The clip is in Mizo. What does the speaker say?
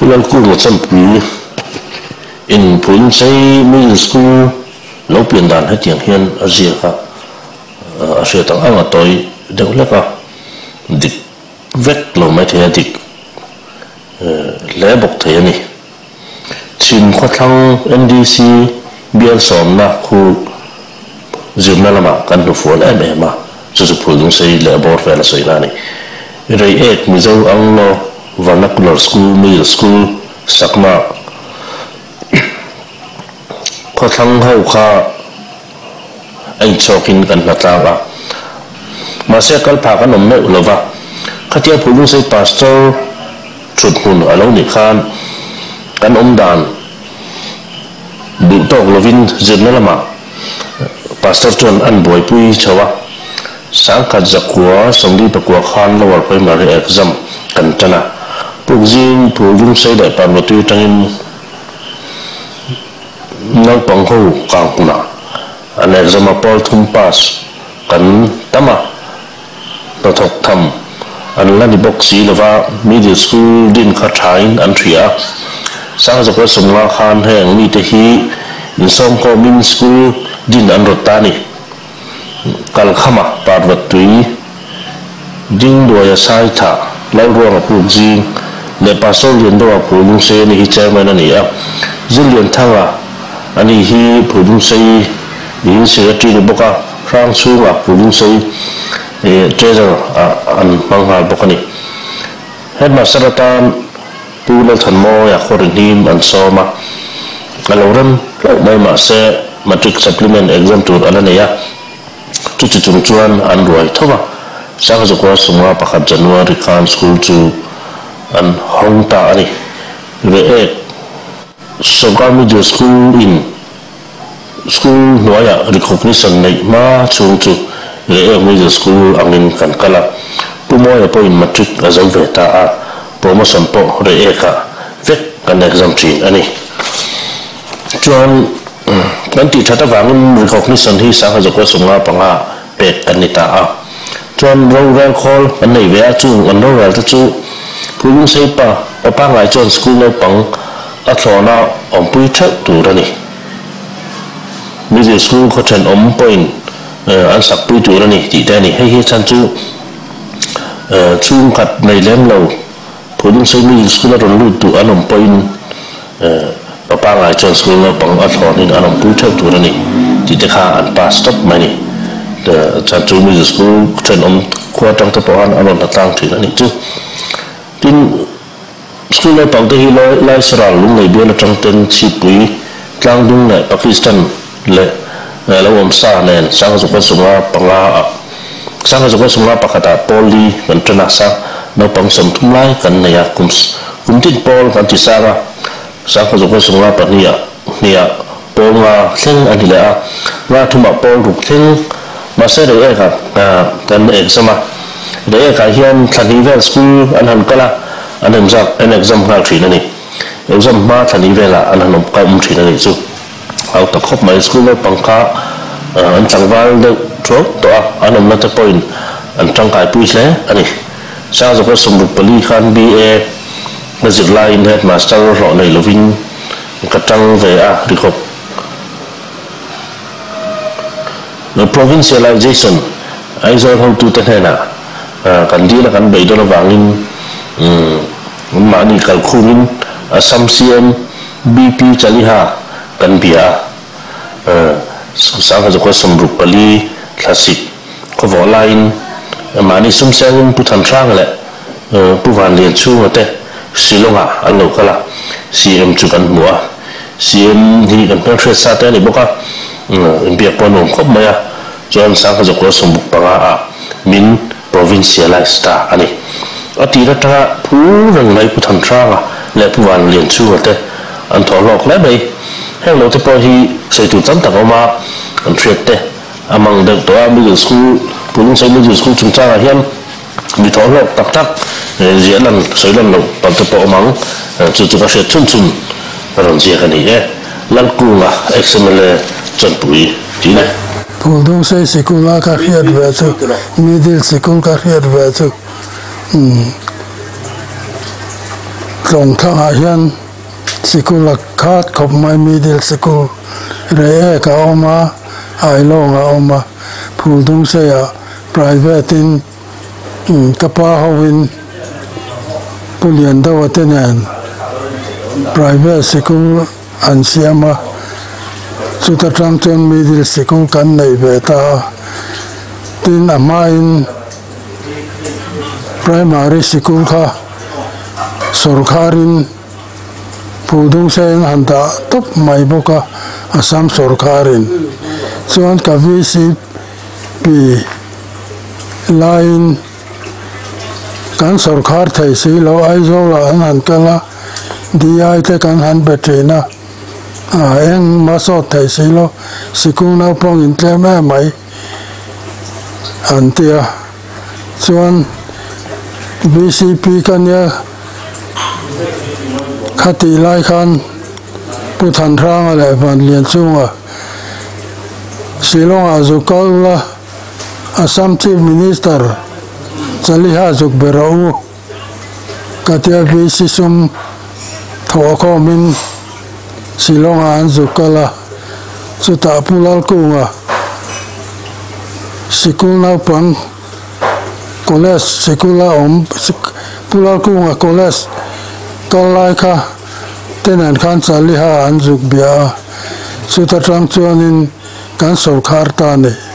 Lalkunga Champui in Phulchei Middle School lo pian dan hetiang hian a ziak a, a hriat ang ang a tawi deuh hlek a, dik vek lo maithei a dik hle bawk thei a ni. Chhim khawthlang MDC bial sawmna khu zirna lamah kan hnufual em em a, chu chu Phulnungsei leh a bawr vel a sawina a ni. Reiek Mizo Anglo Vernacular School Middle School sakna khawthlang ho kha a inchhawkin kan hnatlang a, mahse kal phah kan awm meuh lova, khatia Phulnungsei Pastor Thut hmun a lo nih khan kan awm dan duh tawk lovin zirna lamah Pastor chuan an buaipui chho a, sangkhat zakua sawmli pakua khan Lower Primary exam kan tan a, Pukzing Phulrungsei leh Parvatui atangin naupang ho kang hmunah an exam a, pawl thum pass kan tam a. Hnathawk tham an la ni bawk si lova, middle school din kha thain an hria a. Sangzawka sawmnga khan heng mite hi insawmkhawmin school din an rawt ta a ni. Kalkhama Parvat tui, Dingduaia Saitha, Lalruanga Puk zing leh Pastor Liandoa Phulungsei ani hi chairman a ni a. Zirlianthanga ani hi Phulungsei niin secretary ni bawk a. Hrang chhungah Pulungsei Treasurer ah an hmang nghal bawk a ni. Headmaster atan Pu Lalthanmawia Khawrihnim an sawm a, a lo rem hlauh mai mahse Matric Supplement exam tur a la nei a, chuti chung chuan an ruai tho va. Sangzakua Sumnga pakhat January khan school chu an hawng ta a ni. Reek Sorkar Middle School in School hnuaiah recognition neih hma chhung chu Reiek Middle School angin kan kal a, Pu Mawia pawhin matric a zo ve ta a, promotion pawh Reiekah vek kan exam thin a ni. Chuan kan tih that avangin recognition hi sangha zakua sawmnga panga pek kan ni ta a. Chuan rorel khawl kan nei ve a, chung an rorel te chu Pu Lungseipa pa pangngai chuan school naupang a thlawna awmpui theuh tur a ni. Middle School khaw thenawm pawhin an sakpui tur a ni tih te a ni. Hei hi chhan chu chhungkhat nei lem lo Phulungsei Middle School a rawn lut duh an awm pawhin pa pangngai chuan school naupang a thlawnin an awmpui theuh tur a ni tih te kha an pass tawp mai a ni. Chhan chu Middle School thenawm khua atang te pawh khan an rawn hlatlang thin a nih chu. Tin. School naupang te hi Laisral Lunglei bial atang ten Chhipui, Tlangdung leh Pakistan leh lo awm sa nen Sangzawka zunga panga ah Sangzawka zunga pakhat ah pawl li kan tan a, sang naupang 30 lai kan nei a, kum kum tin pawl kan ti sang a, Sangzawka zunga pahnih ah hnih ah pawl nga thleng a ni leh a, nga thum ah pawl ruk thleng mahse rei ek ah kan exam a, rei ek ah hian thla hnih vel school an han kal a. An exam an exam nghal thin a ni. Exam hma thla ni velah an han awm ka awm thin a nih chu. Au ta khawp mai, school naupang kha an tlangval deuh thuau tawh a, an awmna te pawhin an tangkaipui hle a ni. Sangzawka 64 khan BA ka zir laiin headmaster hlawh nei lovin ka tang ve a ri khawp. Provincialization Aizawl hotute hnenah kan dil a kan beidawn avangin mahni kalkhumin Assam CM BP Chaliha kan bia a, sangha zakua 64 thlasik khawvawh laiin mahni sumsengin Pu Thanhranga leh Pu Vanlianchhunga te Shillong-ah an lo kal a, CM chu kan hmu a, CM hi kan hmelhriat sa te a ni bawk a, inbiak pawh a nuam khawp mai a. Chuan sangha zakua 65 ah min provincialize ta a ni. A tir atanga Pu reng mai Pu Thanhranga leh Pu Vanlianchhunga te an thawh hlawk hle mai. Heng lo te pawh hi sawi tur tam tak a awm a, an hriat te a mang deuh tawh a. Middle School, Pu Lungsei Middle School chungchangah hian mi thawh hlawk tak tak ziah lan sawi lan loh palh te pawh awm ang. Chu chu ka hriat chhun chhun ka rawn ziak a ni e. Lalkunga ex-MLA Chawnpui tih le. Phuldungsei sikul a ka hriat ve chu middle sikul ka hriat ve chu umm Tlawng thlangah hian sikul a khat khawp mai middle sikul Reiek a awm a, Ailawng a awm a, Phuldungseiah private in ka pa hovin Pu Liandoa te nen private sikul an siam a, chuta tang chuan middle sikul kan neih ve ta a, tin a hmain primary sikul kha sawrkharin Phuldungseiin han dah tawp mai bawk a, Assam sawrkharin chuan ka VCP laiin Kan sawrkhar thei si lo Aizawlah an han kal a, DI te kan han be thin a, a engmah sawt thei si lo, sikul naupang in tlem em mai an ti a, chuan vcp ka nia khatih lai khan Pu Thanhranga leh Vanlianchunga Shillong-ah zu kal ula. Assam Chief Minister Chaliha zuk ber a u Katia VC sum thawh khawmin Shillong-ah an zuk kal a, chutah Pu Lalkunga sikul naupang college sikula awm Pu Lalkunga college kal lai kha te nen khan Chaliha an zuk bia a, chuta tang chuanin kan sawrkhar ta a ni.